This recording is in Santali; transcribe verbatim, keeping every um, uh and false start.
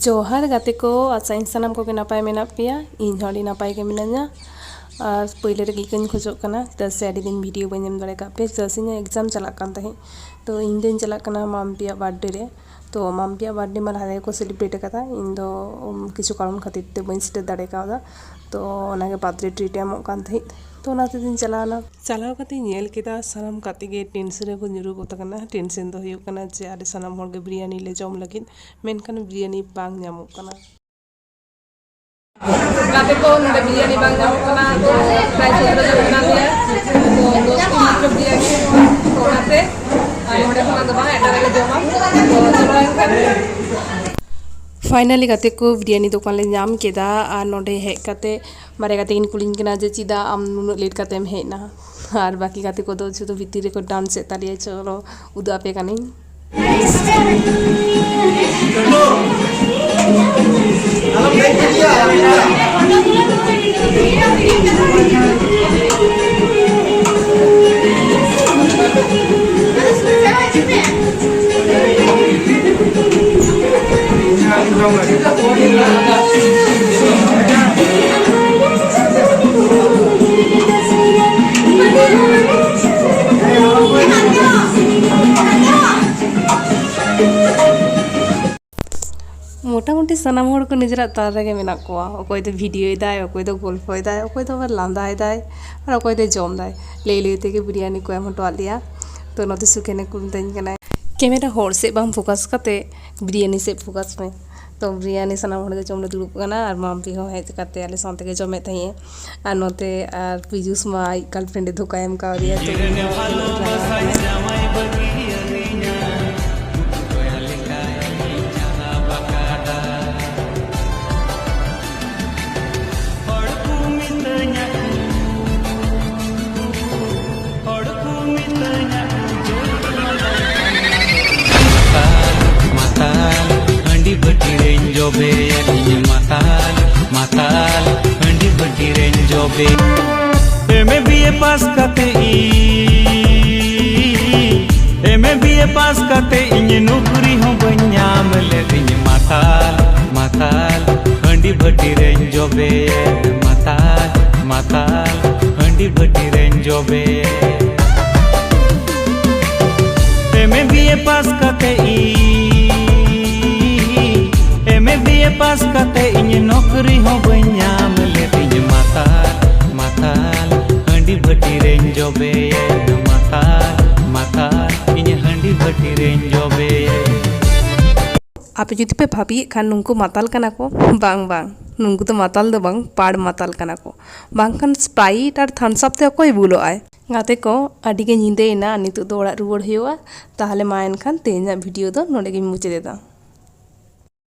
ᱡᱚᱦᱟᱨ ᱜᱟᱛᱮ ᱠᱚ, ᱟᱥᱟᱧ ᱥᱟᱱᱟᱢ ᱠᱚᱜᱮ ᱱᱟᱯᱟᱭ ᱢᱮᱱᱟᱜ ᱯᱮᱭᱟ᱾ ᱤᱧ ᱦᱚᱸ ᱟᱹᱰᱤ ᱱᱟᱯᱟᱭ ᱜᱮ ᱢᱤᱱᱟᱹᱧᱟ᱾ ᱟᱨ ᱯᱳᱭᱞᱳ ᱨᱮᱜᱮ ᱤᱠᱟᱹᱧ ᱠᱷᱚᱡᱚᱜ ᱠᱟᱱᱟ, ᱪᱮᱫᱟᱜ ᱥᱮ ᱟᱹᱰᱤ ᱫᱤᱱ ᱵᱷᱤᱰᱤᱭᱳ ᱵᱟᱹᱧ ᱮᱢ ᱫᱟᱲᱮ ᱠᱟᱜ ᱯᱮ, ᱪᱮᱫᱟᱜ ᱥᱮ ᱤᱧᱟᱹᱜ ᱮᱠᱡᱟᱢ ᱪᱟᱞᱟᱜ ᱠᱟᱱ ᱛᱟᱦᱮᱸᱫ᱾ ᱛᱚ ᱤᱧ ᱫᱚᱧ ᱪᱟᱞᱟᱜ ᱠᱟᱱᱟ ᱢᱟᱢᱯᱤᱭᱟᱜ ᱵᱟᱨᱛᱷᱰᱮ ᱨᱮ᱾ ᱛᱚ ᱢᱟᱢᱯᱤᱭᱟᱜ ᱵᱟᱨᱛᱷᱰᱮ ᱢᱟ ᱞᱟᱦᱟ ᱨᱮᱜᱮ ᱠᱚ ᱥᱮᱞᱤᱵᱨᱮᱴ ᱟᱠᱟᱫᱟ, ᱤᱧ ᱫᱚ ᱩᱢ, ᱠᱤᱪᱷᱩ ᱠᱟᱨᱚᱱ ᱠᱷᱟᱹᱛᱤᱨ ᱛᱮ ᱵᱟᱹᱧ ᱥᱮᱴᱮᱨ ᱫᱟᱲᱮ ᱠᱟᱣᱫᱟ᱾ ᱛᱚ ᱚᱱᱟᱜᱮ ᱵᱟᱨᱛᱷᱰᱮ ᱴᱨᱤᱴ ᱮ ᱮᱢᱚᱜ ᱠᱟᱱ ᱛᱟᱦᱮᱸᱫ᱾ ᱛᱚ ᱚᱱᱟ ᱛᱮᱫᱚᱧ ᱪᱟᱞᱟᱣᱱᱟ᱾ ᱪᱟᱞᱟᱣ ᱠᱟᱛᱮᱧ ᱧᱮᱞ ᱠᱮᱫᱟ ᱥᱟᱱᱟᱢ ᱜᱟᱛᱮ ᱜᱮ ᱴᱮᱱᱥᱮᱱ ᱨᱮᱠᱚ ᱧᱩᱨᱩ ᱜᱚᱫ ᱟᱠᱟᱱᱟ᱾ ᱴᱮᱱᱥᱮᱱ ᱫᱚ ᱦᱩᱭᱩᱜ ᱠᱟᱱᱟ ᱡᱮ ᱟᱞᱮ ᱥᱟᱱᱟᱢ ᱦᱚᱲ ᱜᱮ ᱵᱤᱨᱭᱟᱱᱤ ᱞᱮ ᱡᱚᱢ ᱞᱟᱹᱜᱤᱫ, ᱢᱮᱱᱠᱷᱟᱱ ᱵᱤᱨᱭᱟᱱᱤ ᱵᱟᱝ ᱧᱟᱢᱚᱜ ᱠᱟᱱᱟ᱾ ᱜᱟᱛᱮ ᱠᱚ, ᱱᱚᱰᱮ ᱵᱤᱨᱭᱟᱱᱤ ᱵᱟᱝ ᱧᱟᱢᱚᱜ ᱠᱟᱱᱟ, ᱛᱚ ᱯᱨᱟᱭ ᱡᱚᱢ ᱫᱚ ᱡᱚᱢ ᱠᱟᱱ ᱜᱮᱭᱟ, ᱛᱚ ᱫᱚᱥ ᱴᱤ ᱢᱟᱛᱨᱚ ᱵᱤᱨᱭᱟᱱᱤ, ᱛᱚ ᱚᱱᱟᱛᱮ ᱟᱨ ᱱᱚᱰᱮ ᱠᱷᱚᱱᱟᱜ ᱫᱚ ᱵᱟᱝ, ᱮᱴᱟᱜ ᱨᱮᱞᱮ ᱡᱚᱢᱟ᱾ ᱛᱚ ᱪᱚᱞᱚ ᱮᱱᱠᱷᱟᱱ᱾ ᱯᱷᱟᱭᱱᱟᱞᱤ ᱜᱟᱛᱮ ᱠᱚ, ᱵᱤᱨᱭᱟᱱᱤ ᱫᱚᱠᱟᱱ ᱞᱮ ᱧᱟᱢ ᱠᱮᱫᱟ᱾ ᱟᱨ ᱱᱚᱰᱮ ᱦᱮᱡ ᱠᱟᱛᱮ ᱵᱟᱨᱭᱟ ᱜᱟᱛᱮ ᱠᱤᱱ ᱠᱩᱞᱤᱧ ᱠᱟᱱᱟ ᱡᱮ, "ᱪᱮᱫᱟᱜ ᱟᱢ ᱱᱩᱱᱟᱹᱜ ᱞᱮᱴ ᱠᱟᱛᱮᱢ ᱦᱮᱡ ᱮᱱᱟ?" ᱟᱨ ᱵᱟᱹᱠᱤ ᱜᱟᱛᱮ ᱠᱚᱫᱚ ᱡᱷᱚᱛᱚ ᱵᱷᱤᱛᱤᱨ ᱨᱮᱠᱚ ᱰᱟᱱᱥ ᱮᱫ ᱛᱟᱞᱮᱭᱟ᱾ ᱪᱚᱞᱚ ᱩᱫᱩᱜ ᱟᱯᱮ ᱠᱟᱹᱱᱟᱹᱧ᱾ ᱢᱚᱴᱟᱢᱩᱴᱤ ᱥᱟᱱᱟᱢ ᱦᱚᱲ ᱠᱚ ᱱᱤᱡᱮᱨᱟᱜ ᱛᱟᱞᱟ ᱨᱮᱜᱮ ᱢᱮᱱᱟᱜ ᱠᱚᱣᱟ᱾ ᱚᱠᱚᱭ ᱫᱚ ᱵᱷᱤᱰᱤᱭᱳᱭ ᱫᱟᱭ, ᱚᱠᱚᱭ ᱫᱚ ᱜᱚᱞᱯᱷᱚᱭ ᱫᱟᱭ, ᱚᱠᱚᱭ ᱫᱚ ᱟᱵᱟᱨ ᱞᱟᱸᱫᱟᱭ ᱫᱟᱭ, ᱟᱨ ᱚᱠᱚᱭ ᱫᱚᱭ ᱡᱚᱢ ᱫᱟᱭ᱾ ᱞᱟᱹᱭ ᱞᱟᱹᱭ ᱛᱮᱜᱮ ᱵᱤᱨᱭᱟᱱᱤ ᱠᱚ ᱮᱢ ᱦᱚᱴᱚᱣᱟᱫ ᱞᱮᱭᱟ᱾ ᱛᱚ ᱱᱚᱛᱮ ᱥᱩᱠᱷᱮᱱᱮ ᱠᱚ ᱢᱤᱛᱟᱹᱧ ᱠᱟᱱᱟᱭ, "ᱠᱮᱢᱮᱨᱟ ᱦᱚᱲ ᱥᱮᱫ ᱵᱟᱝ ᱯᱷᱳᱠᱟᱥ ᱠᱟᱛᱮ ᱵᱤᱨᱭᱟᱱᱤ ᱥᱮᱫ ᱯᱷᱳᱠᱟᱥ ᱢᱮ᱾" ᱛᱚ ᱵᱤᱨᱭᱟᱱᱤ ᱥᱟᱱᱟᱢ ᱦᱚᱲ ᱜᱮ ᱡᱚᱢ ᱞᱮ ᱫᱩᱲᱩᱵ ᱠᱟᱱᱟ, ᱟᱨ ᱢᱟᱢᱯᱤ ᱦᱚᱸ ᱦᱮᱡ ᱠᱟᱛᱮ ᱟᱞᱮ ᱥᱟᱶ ᱛᱮᱜᱮ ᱡᱚᱢᱮᱫ ᱛᱟᱦᱮᱸᱜᱼᱮ᱾ ᱟᱨ ᱱᱚᱛᱮ ᱟᱨ ᱯᱤᱡᱩᱥ ᱢᱟ ᱟᱡ ᱜᱟᱨᱞᱯᱷᱨᱮᱱᱰ ᱮ ᱫᱷᱳᱠᱟᱭ ᱮᱢ ᱠᱟᱣᱫᱮᱭᱟ, ᱛᱚ ᱩᱱᱤ ᱦᱚᱸ ᱟᱹᱰᱤ ᱞᱚᱡᱽ ᱞᱟᱜᱟᱣ ᱠᱟᱱᱟ᱾ ᱢᱟᱛᱟᱞ, ᱢᱟᱛᱟᱞ, ᱦᱟᱺᱰᱤ ᱵᱷᱟᱹᱴᱤ ᱨᱮᱧ ᱡᱚᱵᱮᱭᱟ ᱤᱧ ᱢᱟᱛᱟᱞ, ᱢᱟᱛᱟᱞ, ᱦᱟᱺᱰᱤ ᱵᱷᱟᱹᱴᱤ ᱨᱮᱧ ᱡᱚᱵᱮ᱾ ᱮᱢ ᱮ ᱵᱤ ᱮ ᱯᱟᱥ ᱠᱟᱛᱮ ᱤᱧ, ᱮᱢ ᱮ ᱵᱤ ᱮ ᱯᱟᱥ ᱠᱟᱛᱮ ᱤᱧ ᱱᱩᱠᱨᱤ ᱦᱚᱸ ᱵᱟᱹᱧ ᱧᱟᱢ ᱞᱮᱫᱤᱧ ᱢᱟᱛᱟᱞ, ᱡᱚᱵᱮᱭᱮᱱ ᱢᱟᱛᱟᱞ, ᱢᱟᱛᱟᱞ, ᱦᱟᱺᱰᱤ ᱵᱷᱟᱹᱴᱤ ᱨᱮᱧ ᱡᱚᱵᱮᱭᱮᱱ᱾ ᱮᱢ ᱮ ᱵᱤ ᱮ ᱯᱟᱥ ᱠᱟᱛᱮ ᱤᱧ, ᱮᱢ ᱮ ᱵᱤ ᱮ ᱯᱟᱥ ᱠᱟᱛᱮ ᱤᱧ ᱱᱚᱠᱨᱤ ᱦᱚᱸ ᱵᱟᱹᱧ ᱧᱟᱢ ᱞᱮᱫ᱾ ᱤᱧ ᱢᱟᱛᱟᱞ, ᱢᱟᱛᱟᱞ, ᱦᱟᱺᱰᱤ ᱵᱷᱟᱹᱴᱤ ᱨᱮᱧ ᱡᱚᱵᱮᱭᱮᱱ᱾ ᱢᱟᱛᱟᱞ, ᱢᱟᱛᱟᱞ, ᱤᱧ ᱦᱟᱺᱰᱤ ᱵᱷᱟᱹᱴᱤ ᱨᱮᱧ ᱡᱚᱵᱮᱭᱮᱱ᱾ ᱟᱯᱮ ᱡᱩᱫᱤ ᱯᱮ ᱵᱷᱟᱹᱵᱤᱭᱮᱫ ᱠᱷᱟᱱ ᱱᱩᱝᱠᱩ ᱢᱟᱛᱟᱞ ᱠᱟᱱᱟ ᱠᱚ, ᱵᱟᱝ, ᱵᱟᱝ, ᱱᱩᱝᱠᱩ ᱫᱚ ᱢᱟᱛᱟᱞ ᱫᱚ ᱵᱟᱝ, ᱯᱟᱲ ᱢᱟᱛᱟᱞ ᱠᱟᱱᱟ ᱠᱚ᱾ ᱵᱟᱝᱠᱷᱟᱱ Sprite ᱟᱨ Thums Up ᱛᱮ ᱚᱠᱚᱭ ᱵᱩᱞᱚᱜ ᱟᱭ? ᱜᱟᱛᱮ ᱠᱚ, ᱟᱹᱰᱤ ᱜᱮ ᱧᱤᱫᱟᱹᱭᱮᱱᱟ, ᱱᱤᱛᱚᱜ ᱫᱚ ᱚᱲᱟᱜ ᱨᱩᱣᱟᱹᱲ ᱦᱩᱭᱩᱜᱼᱟ᱾ ᱛᱟᱦᱚᱞᱮ ᱢᱟ ᱮᱱᱠᱷᱟᱱ ᱛᱮᱦᱮᱧᱟᱜ video ᱫᱚ ᱱᱚᱰᱮ ᱜᱤᱧ ᱢᱩᱪᱟᱹᱫ ᱮᱫᱟ᱾